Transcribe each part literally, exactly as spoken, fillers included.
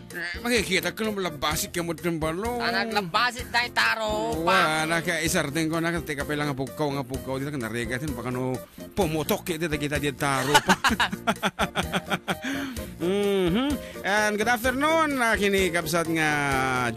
Eh, makikita ko, lumlabasik ka mo din balo. Ah, naglabasik tayo, taro, Wa, pa. naka-, isardeng ko na, tika pa lang nga pugkaw, nga pugkaw, dito ka narigat, baka no, pumutok, iti dagita di taro pa. Mhm. And good afternoon, ah, kini kabsat nga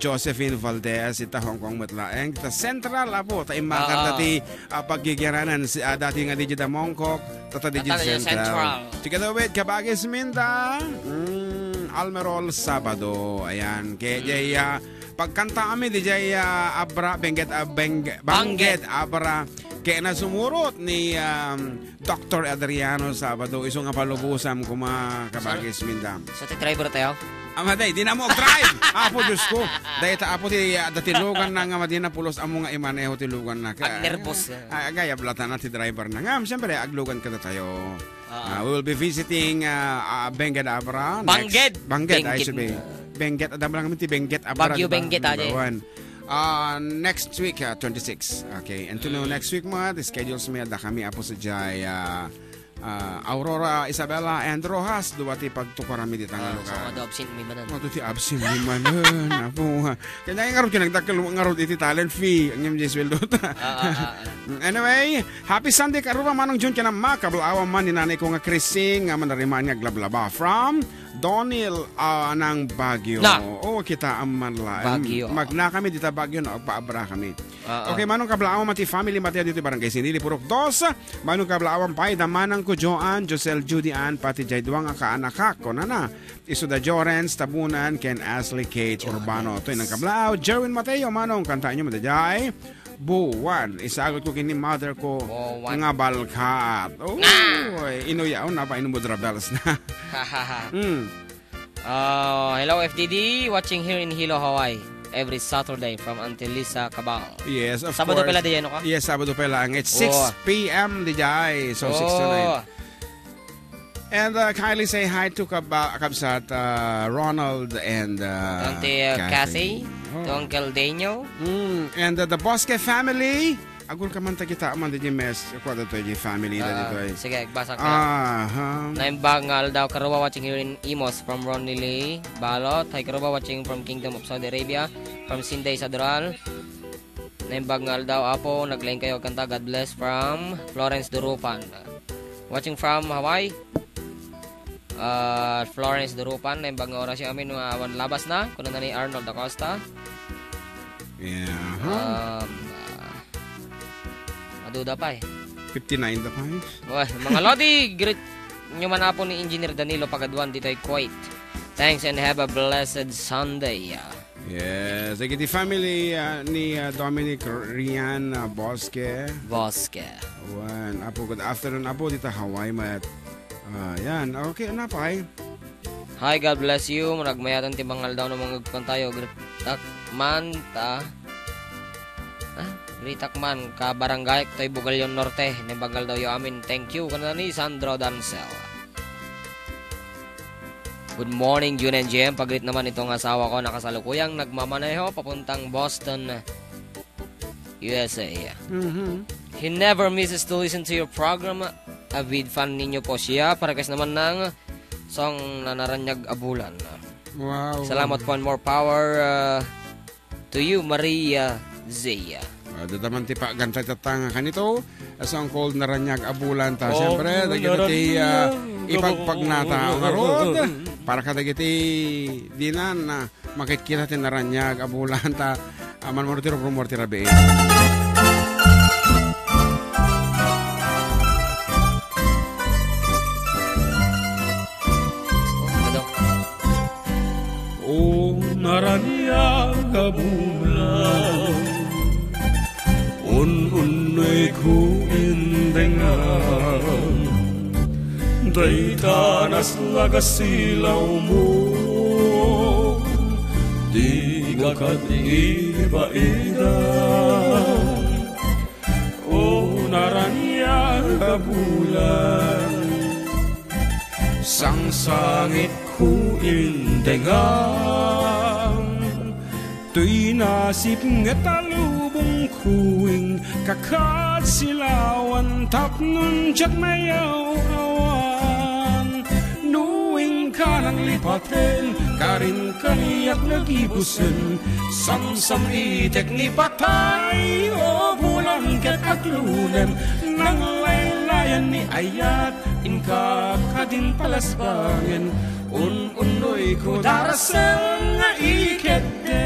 Josephine Valdez, ita Hong Kong met laeng, ita Central, apo, ta immakar Oo. dati, ah, paggigiaranan, si, ah, dati nga di da Mongkok, tata di Tata di Central. Central. Together with Kabagis Minda, mm, Almerol Sabado. Ayan, kay Mm. jay, ah, pagkanta kami di jay, ah, Abra, Benggit, ah, Beng-, Banggit. Banggit, Abra. Kay na sumurot ni, um, Doktor Adriano Sabado, isu nga palubusam kuma Kabagis Minda. So, ti driver tayo? Ama, day, di na mo drive. Apo, Diyos ko. Day, ta, apo, ti, ah, datilugan na nga madina pulos amo nga imaneho ti lugan na. Ka-, Agnerbos. ah, agay, ablatan na ti driver na. Ngam, siyempre, aglugan ka na tayo. Ah. Ah, we will be visiting, ah, ah, Benguet Abra next. Bangged. Bangged, I Bengged. should be. Benguet, adam lang ti Benguet Abra, Baguio, di ba? Benguet, Number aje. one. Ah, next week, ah, twenty-six. Okay, and to know Mm. next week, mga, the schedules mi, adda kami, apo, sa jay, ah, ah, Aurora, Isabela, and Rojas, dua ti pagtukoran mi dita nga Ah, lugar. So, adu absent mi manen. Adu ti absent mi manen, apo, ha. Kanya nga ngarud, kinagdakkel ngarud iti talent fee, ang iyong sweldo ta. Ah, ah, ah, ah. Anyway, happy Sunday, karuba, Manong Jun, ken Ama, kablaawam man ni nanay ko nga Chrissy, nga manarimaan nga aglablaba. From Donil, ah, nang Baguio. Na. Oo, kita man laeng. Baguio. Magna kami dita Baguio, no? Agpaabra kami. Ah, ah. Okay, Manong, kablaawam man ti family, Mateo, dito Barangay Sinili, Purok Dos. Manong, kablaawam pay, da manang ko Joan, Josel, Judy Ann, pati jay dua nga kaanakak, kunana. Isu da Jorens Tabunan ken Ashley Kate Jorens. Urbano. Toy nang kablaaw, Jerwin Mateo, Manong, kantaenyo man daydiay Buwan. Isagut ko ken ni mother ko Buwan. nga balkat. Oh, Nga! Inuyaw na ba inumudra bells na? Ha, ha, ha. Hmm. Ah, hello, F D D. Watching here in Hilo, Hawaii. Every Saturday from Auntie Lisa Cabal. Yes, of Sabado course. pala diyan, no, ka? Yes, Sabado pala. Ang it's Oh. six p m diyan. So, six to nine. Oh. And, uh, kindly say hi to Kaba-, Kabsat, uh, Ronald and, uh, Auntie, uh, Kathy. Kathy, Oh. to Uncle Daniel. Mm, and, uh, the Bosque family. Agul ka man ta kita man di mes, kuwa da to di family da Ah, dito eh. sige, basa ko. Aha. Naimbag nga aldaw, karua, watching here in Imus from Ronnie Lee Balot. Hi, karua, watching from Kingdom of Saudi Arabia, from Sinday Sadral. Naimbag nga aldaw, Apo, naglaing kayo kanta. God bless from Florence Durupan. Watching from Hawaii. Ah, Florence Durupan, naimbag nga oras yung amin, mga awan labas na. Kuna na ni Arnold Acosta. Yeah, huh? Um, ah, maduda pa eh. Fifty-nine da pa eh. Well, mga lodi, greet nyo man, Apo, ni Engineer Danilo Pagaduan dito ay Kuwait. Thanks and have a blessed Sunday. Yes, dagiti family, ah, ni, ah, Dominic Rian, ah, Bosque. Bosque. Wen, Apo, good afternoon, Apo, dita Hawaii met. Ah, yan. Okay, napay. Hi, God bless you. Managmayatan ti mangaldaw no mangagkan tayo. Gritak man ta. Ah, gritak man ka barangay toy Bugalyon Norte. Naimbag nga aldaw yo amin. Thank you. Kanana ni Sandro Dancel. Good morning, June and Jem. Pagrit naman itong asawa ko, nakasalukuyang nagmamaneho papuntang Boston, U S A. Mhm. He never misses to listen to your program. Avid fan ninyo po siya. Parekas naman ng song na Naranyag a Bulan. Wow. Salamat po and more power, uh, to you, Maria Zia. Ah, dadaman ti pagantay tatta nga kanito, a song called Naranyag a Bulan ta. Oh, siyempre, dagiti ti, ah, Naranyag a ipagpagnata Bulan. Ngarud, para kadagiti dinan, ah, makitkita ti Naranyag a Bulan ta, ah, manmano ti rumor ti rabii. O naraniag a bulan, un-unnuyko indengam, dayta naslaga silawmo, diak kad ibaidam. O naraniag a bulan, sangsangitko indengam, toy nasipnget a lubongko, inkakad silawan tapno diak mayaw-awan. No ing- Kanang lipaten, karin kaniak nagibusen. Samsam itek ni patay, o bulan ket aglunem. Nanglaylayan ni ayat, inka kadin palasbangen. Un-unnoy ko darasem nga ikette.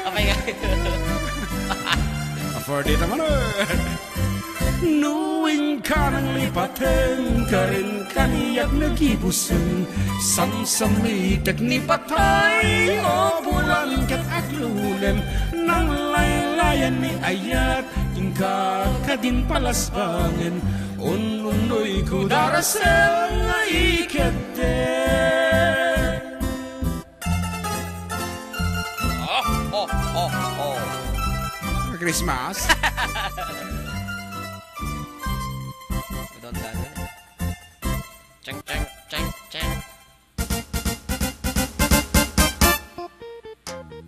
Apay nga. Afford it, mano. No inka nang lipaten, karin kaniak nagibusen. Samsamitek ni patay, o bulan ket aglunem. Nanglaylayan ni ayat, inka kadin palasbangen. Un-unnoy ko darasem nga ikette. Oh, oh, oh, oh. Christmas. Don't done it. Chang, chang, chang, chang.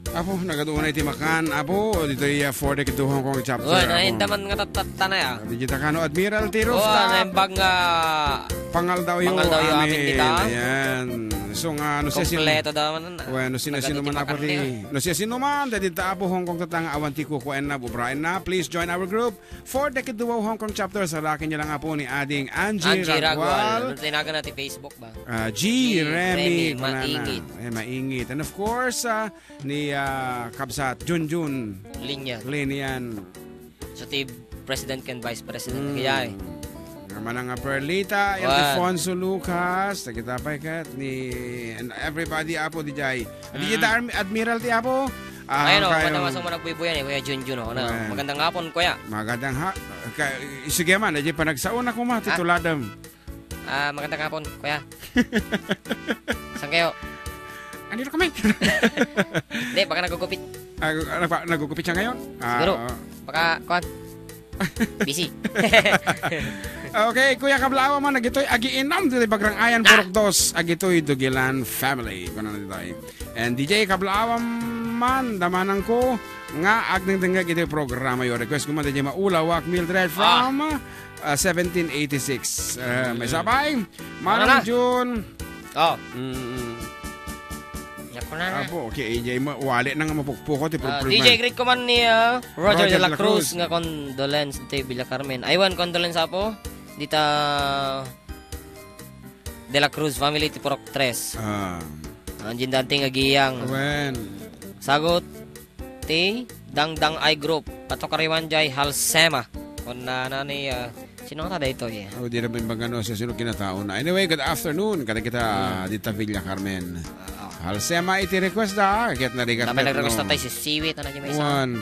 Apo, nagaduan na iti makan. Apo, ditoy, ah, for the Kiduhong Kong chapter. Uy, apo. Naindaman nga tattatta na ya. Di kita kano Admiral T. Roof, oh, ah, naimbag nga pangaldaw yo, pangaldaw yo, amin, amin kita. Ayan. So nga, no siya sin-, kompleto daw man. Well, no sino-sino man, apo, ti, no siya sino man, dadi ta, apo, Hong Kong, tatang awan ti kukuenna, bubraenna. Please join our group. For the Kiduaw Hong Kong chapter, saraken niyo lang, apo, ni Ading Angie Angie Ragual. Ragual. Tinagan na ti Facebook ba? Ah, G G Remy, Remy, kunana. Maingit. Eh, maingit. And of course, ah, ni, ah, Kabsat Junjun Linian. Linian. So, ti President ken Vice President, mm, kaya eh. Nga manang nga Perlita, wan. Ildefonso Lucas, dagita pay ket ni, and everybody, apo, dijay. Adi, mm, dita Arm-, Admiral ti, apo. Ah, ayun, oh, kayo. Madama sa mga nagbubuyan eh, Kuya Junjun, oh, na. Wan. Magandang hapon, Kuya. Magandang ha-, ka-, sige man, adi panagsaon ako ma, ah, tituladem. Ah, magandang hapon, kuya. Saan kayo? Andito kami. Hindi, baka nagugupit. Ah, nagpa-, nagugupit siya ngayon? Ah, siguro. Oo. Baka, kuwan. Busy. Okay, Kuya Kablaawan man, agitoy agiinam ditoy Bagrang Ayan, ah, Purok Dos, agitoy Dugilan family. Kuno na ditoy. And D J Kablaawan man, damanang ko nga agdengdengngeg iti programa yo. Request ko man, D J Maulawak Mildred, ah, from ah, seventeen eighty-six. Ah, may sabay. Ano na? Manang June. Oh. Mm-mm. Naku na na. Apo, okay, A J, ma-, wali na nga mapukpuko ti, ah, problema. D J, greet ko man ni, ah, Roger Roger de la Cruz, de la Cruz nga condolence ti Villa Carmen. Aywan, condolence, apo. Dita de la Cruz family ti Purok Tres. Ah. Anjin dante nga giyang. Wen. Sagot, ti Dangdang I Group, ato kariwan jay Halsema. Kunana ni, ah, sino nga ta daytoy, eh? Oh, di na imbag no siasino kinatao na. Anyway, good afternoon. Kada kita, hmm, dita Villa Carmen. Oo. Halsema iti request da. Ket narigat. Dapat nagrequest no. Tayo si Siwit, ano, di may isa? One.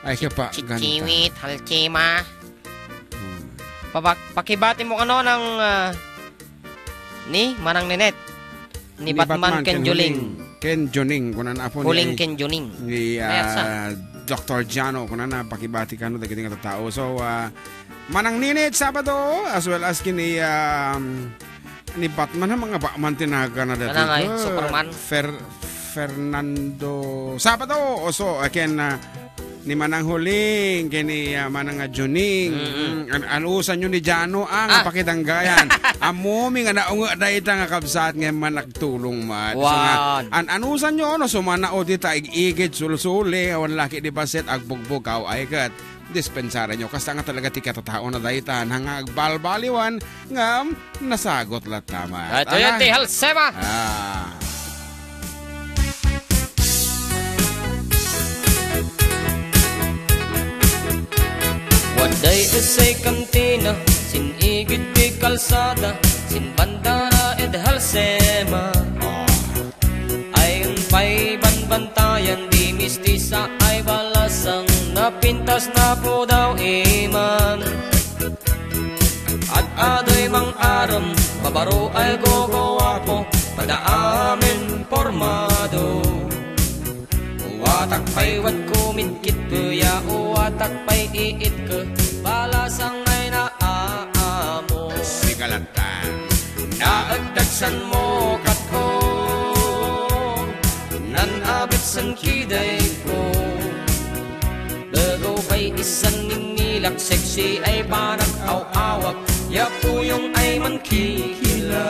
Ay, kaya pa, ganta. Siwit, Halsema. Hmm. Pabak-, pakibati mo kano ng, ah, ni Manang Ninette, ni Batman, Batman ken Joling. Ken Joling, kunan apo ni Huling ken Joling. Ni, ah, mayat sa Doktor Jano, kunan na pakibati kano dagiti nga tattao. So, ah, Manang Ninette Sabado, as well as kini, um, ni Batman, ha, mga Batman ti nagana dati. Manang ay, ko, Superman. Fer-, Fernando Sabado, oso, again, ah, ni Manang Huling, kini, ah, Manang, ah, Juning. Mm-mm. Mm, an-, anusan yo ni Jano, ah, nga, ah, pakidanggayan. Ammo mi nga naunga dayta nga kabsat nga man nagtulong man. So nga, wan. An-, anusan yo, no, sumana o di ta ig-igid, sulsuli, awan laki di basit, agbugbog, aw, ay ket. Dispensaran yo, kasta nga talaga ti katataona dayta, nga agbalbaliwan, ngam nasagot latta met. At ayan, ti Halsema. Ah. What day is a cantina? Sin igid ti kalsada, sin bandana ed halsema. Ay pay banbantayan, di mistisa ay balasang, napintas na pudaw iman. Ad-adoy mang-arem, babaro ay gogowapo, pada amin pormado. Uwatak pay wadko midkitke ya, uwatak pay iitke, balasang ay naaamo. Sigalatan. Naagdagsan mo katko, nan-abetsen kidayko. Begew pay isan ninilak, sexy ay panag-aw-awak, ya puyong ay mankikila.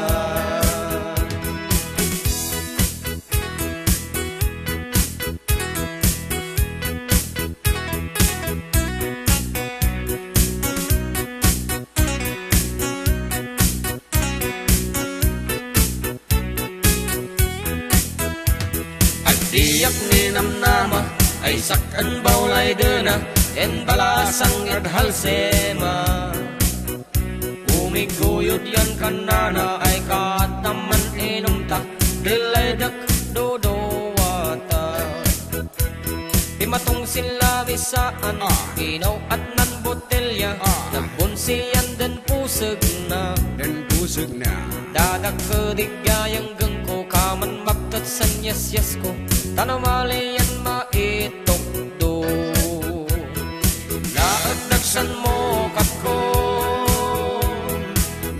Agdiak ninamnama, ay sak-en bawlay dena, ken balasang ed halsema. Umiguyod yan kanana, ay kaat naman inumta, dilaydek dudowata. Pimatong sin lamisaan, Ah. inaw-at nan botelya, Ah. nagbunsiyan den pusegna. Den pusegna. Dadakkedik gayam gengko, kaman baktet sen yasyasko, ta namalian maitukdo. Naagdagsan mo katko,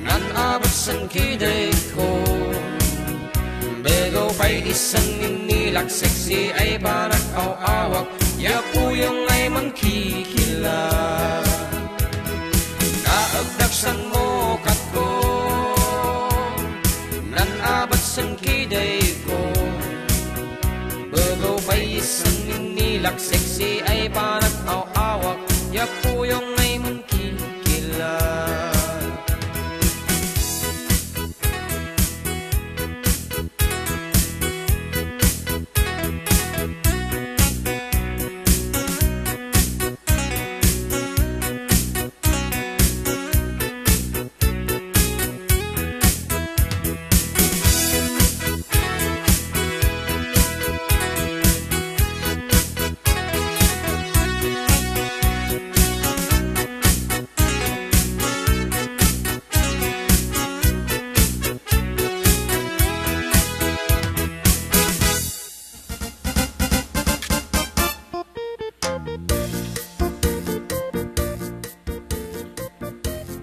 nan-abetsen kidayko. Begew pay isan ninilak, sexy ay panag-aw-awak, ya puyong ay mankikila. Naagdagsan mo katko, nan-abetsen kidayko. Begew pay isan ninilak, sexy ay panag-aw-awak, ya puyong ay mankikila.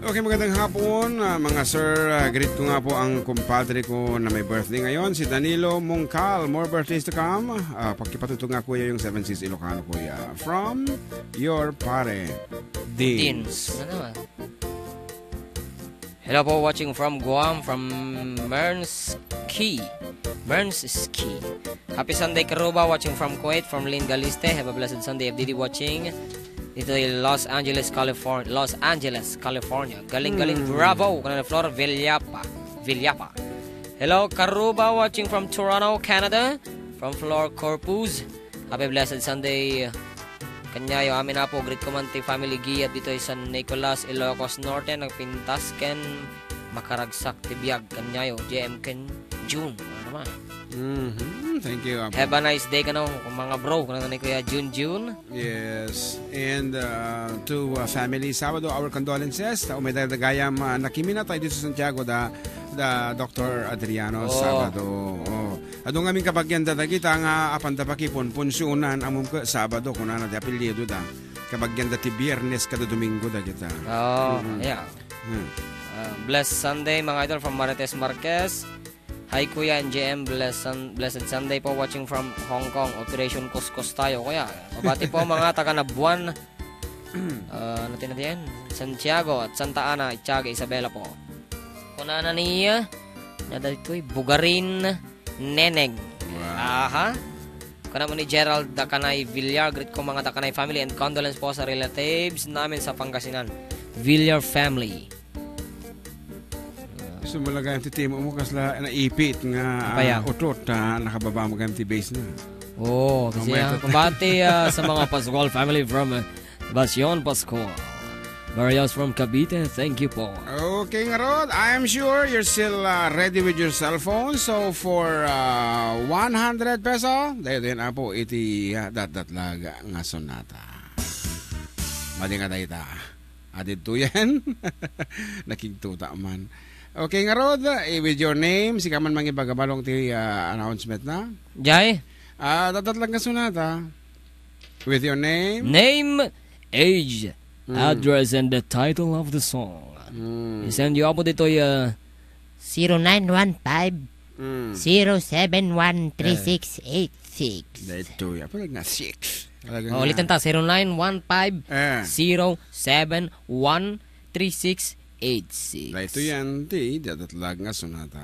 Okay, magandang hapon, ah, mga sir. Ah, greet ko nga po ang kumpadre ko na may birthday ngayon, si Danilo Mungkal. More birthdays to come. Ah, pakipatugtog nga, kuya, yung Seven Seas Ilocano, kuya. From your pare, Dins. Dins. Ano naman? Hello po, watching from Guam, from Mernski. Mernski. Happy Sunday, Karuba, watching from Kuwait, from Lynn Galiste. Have a blessed Sunday, F D D, watching. Dito ay Los Angeles, California. Los Angeles, California. Galing-galing, Hmm. bravo. Kanana Flor Villapa. Villapa. Hello, Karuba, watching from Toronto, Canada. From Flor Corpus. Happy blessed Sunday. Kanyayo, amin apo, greet ko man ti family Gia ditoy San Nicolas, Ilocos Norte, nagpintas ken makaragsak ti biag. Kanyayo, J M ken June. Ano naman? Mhm. Thank you, Apo. Have a nice day kano, mga bro. Kano ni Kuya June June? Yes. And, uh, to, uh, family Sabado, our condolences. Ta umay dagdagayam, uh, nakimina tayo dito sa Santiago da, da Doctor Adriano Oh. Sabado. Oh. Adu ngamin kabagian da dagita nga apanda pakipunpunsionan, ammom ket Sabado, kunana ti apelyido da. Kabagian da ti Biyernes kada Domingo dagita. Oh, Mm. yeah. Hmm. Uh, blessed Sunday, mga idol, from Marites Marquez. Hi, Kuya and J M. Blessed, blessed Sunday po, watching from Hong Kong. Operation Kuskus tayo, Kuya. Mabati po, mga taga Nabuan. Ah, ano tin-, ano yan? Santiago at Santa Ana, Itsaga, Isabela po. Kunana niya, na daytoy, Bugarin Neneng. Wow. Aha. Kuna mo ni Gerald Dakanay Villar, greet ko mga Dakanay family and condolence po sa relatives namin sa Pangasinan. Villar family. Gusto mo lagay ang titimo mo, kasla naipit nga, Apaya. ah, utot, ah, nakababa mo kayong ti base na. Oo, kasi Mamaya ang to- pabati, ah, sa mga Pascual family from, ah, Basyon Pascual. Marias from Cavite, thank you po. Okay, ngarud, I am sure you're still, uh, ready with your cell phone. So, for, uh, one hundred peso, daytoy na po iti, uh, datdatlag nga sonata. Madi nga dayta. Adidtoyen. Nakigtuta man. Okay, ngarud, eh, with your name, sika man mangibaga balong ti, uh, announcement na. Jay? Ah, datdatlag nga sonata. With your name? Name, age, Mm. address, and the title of the song. Mm. I-send you up dito, uh, zero nine one five, Mm. zero seven one, three six eight six. Daytoy, apa nga six? Talaga Oh, nga. Ulitan ta, zero nine one five, Eh. zero seven one, three six eight six. Daytoy yan, ti, datdatlag nga sonata.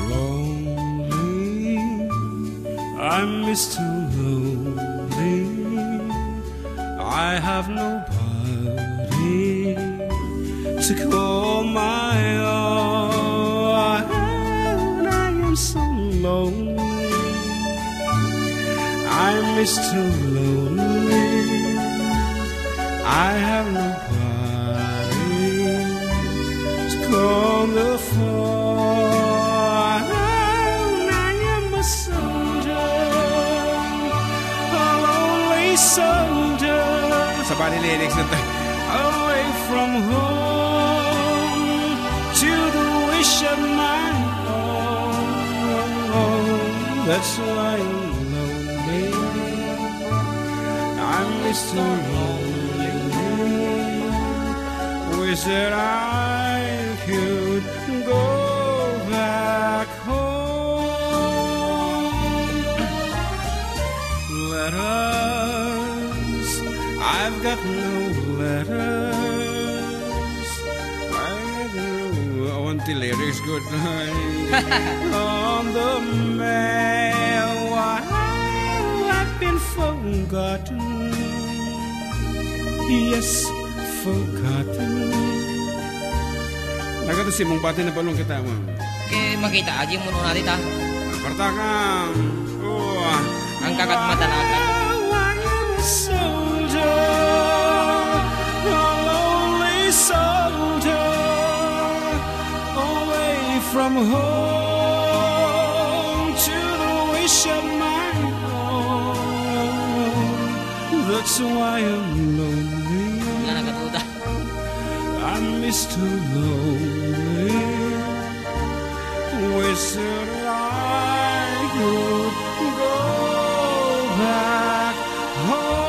Lonely, I'm Mister Lonely. I have nobody to call my own. I am so lonely. I'm Mister Lonely. I have nobody to call the phone. I am a soldier, a lonely soldier. Sabali lyrics na to. Away from home to the wish of my own. That's why I'm lonely. I'm Mister Lonely. Wish that I could go back home. Letters, I've got no letters. I got no, I want the lyrics good. On the mail, I've been forgotten. Yes, forgotten. Nagkatasimong bati na balong kita mo. Okay, makita, agi mo nung natin, ha? Apartakam. Oh. Ang kagat mata na agad. I am a soldier, a lonely soldier, away from home to the wish of my own. That's why I'm lonely. Wala na katuta. I'm Mister Lonely. Wish that I could go back home.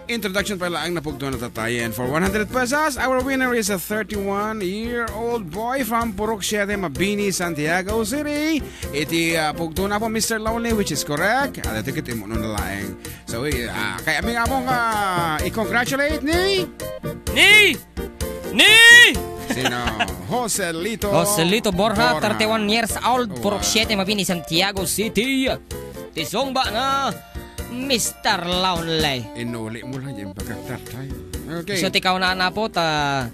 Introduction pa laeng, napugtuan na tattayen. For one hundred pesos, our winner is a thirty-one-year-old boy from Purok Siete, Mabini, Santiago City. Iti, ah, pugtuan na po, Mister Lonely, which is correct. At ito kiti mo na laeng. So, eh, ah, kay amin nga po nga, i-congratulate ni Ni! Ni! Sino? Joselito Joselito Borja, Borja. Thirty-one years old, Wow. Purok Siete, Mabini, Santiago City. Ti sungba nga Mister Lonely. Inuli mo lang yung pagkaktatay. Okay. So, ti kaunaan na po, ta,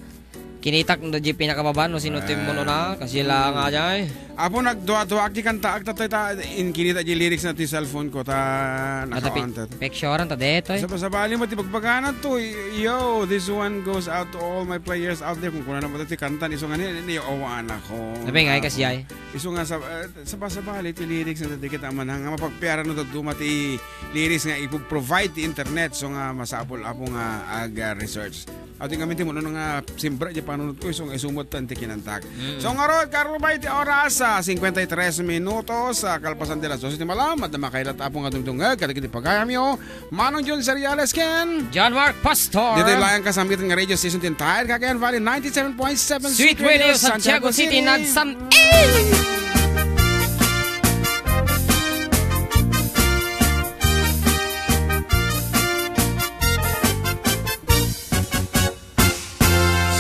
kinitak no di pinakababa, no, sino ti Ah. muno na, kasi lang nga, jay. Apo, nagdua-duaak ti kantaak, tatay, ta, in, kinita di lyrics na ti cellphone ko, ta, Ata pi-, naka-on, ta. Picturean ta detoy. Saba-, sabali mo ti bagbagana to, yo, this one goes out to all my players out there. Kung kuna na mo ti kanta, iso nga ni, ni, ni, oh, anak ko. Sabi nga, ay, kasi ay. Iso nga sa, eh, Sabasabali ti lyrics na dagiti amanang nga mapagpiara no dadduma ti lyrics nga ipag-provide ti internet, so nga masapul, apo, nga ag-research. Aw, ti ngamin ti muno nga simbra di panunot ko, so nga isumot tan ti kinantak. Mm. So ngarud, Carlo Bay, ti oras, ah, cincuenta y tres minutos, ah, kalpasan ti alas doce ti malam, adda makailat, apo, nga dumdumngeg kadagiti pagayamyo. Manong Jun Seriales ken John Mark Pastor. Ditoy laeng kasamitan nga radio station ti entire Cagayan Valley, ninety-seven point seven Sweet Radio, Santiago City, nagsam-,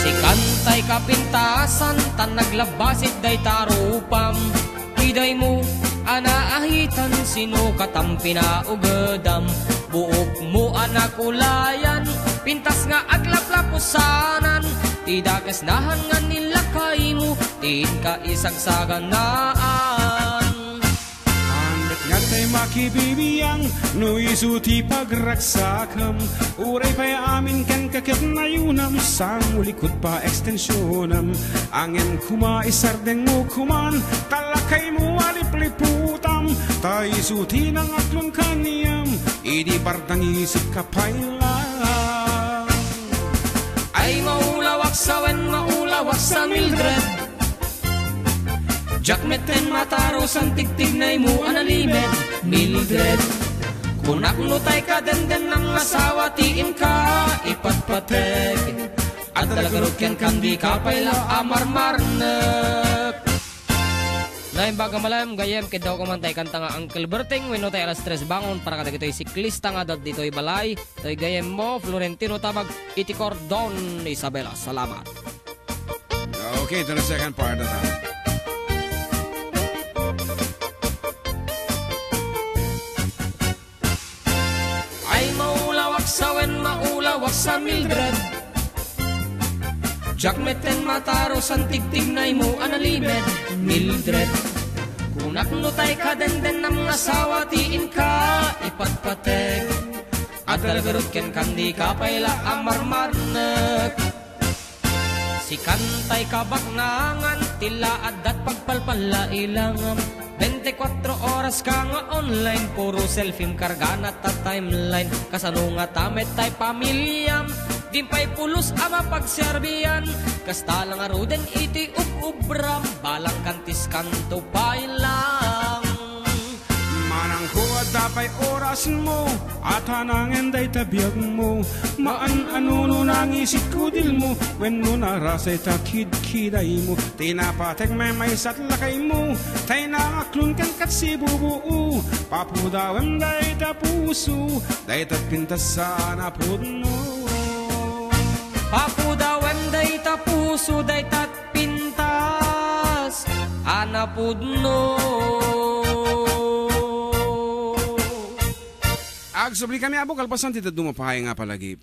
Sikantay kapintasan, tan naglabasit dayta rupam. Idaymo a naahitan, sino katam pinaugedam? Buokmo a nakulayan, pintas nga aglaplapusanan, ti dakes nahan nga nilakaymo, ti inka isagsaganaan. Andat nga tay makibibiang, no isu ti pagragsakam. Uray pay amin ken kaketnayunam, sangulikut pa ekstensionam. Angem kuma isardengmo kuman, talakaymo a lipliputam. Ta isu ti nangaklon kaniam, idi bardangisek ka pay lang. Ay maulawak sa wen, maulawak sa Mildred. Diak metten mataro san tigtignaymo a nalimed, Mildred. Kunak no tay kadenden nga asawa ti inka ipatpateg. Adda la garud kenka, dika pay la a marmarnek. Naimbag a malem, gayyem, kiddaw ko man tay kanta nga Uncle Berting, wenno tay Alas Tres Bangon para kadagitoy siklista nga adda ditoy balay, toy gayyemmo, Florentino Tabag, iti Cordon, Isabela. Salamat. Okay, to the second part of that. Ay maulawak sa wen, maulawak sa Mildred. Diak metten mataro san tigtignaymo a nalimed, Mildred. Kunak no tay kadenden nga asawa ti inka ipatpateg. Adda la garud kenka, dika pay la a marmarnek. Sikan tay kabaknangan, ti la addat pagpalpalla ilangam. Bente kuatro oras ka nga online, puro selfiem kargana ta timeline. Kasano ngata met tay pamiliam? Di pay pulos a mapagserbian. Kasta la ngaruden iti ub-ubram, balang kantiskanto pay lang. Manangko, adda pay orasmo, a tanangen dayta biagmo. Maan-ano no nangisit kudilmo, wenno narasay ta kidkidaymo. Ti napateg maymaysa ti lakaymo, tay nangaklon ken kat sibubuo. Papudawem dayta puso, dayta pintas a napudno. Papudawem dayta puso, dayta pintas a napudno. Agsubli kami, Apo, kalpasan ti dadduma pay nga palagip.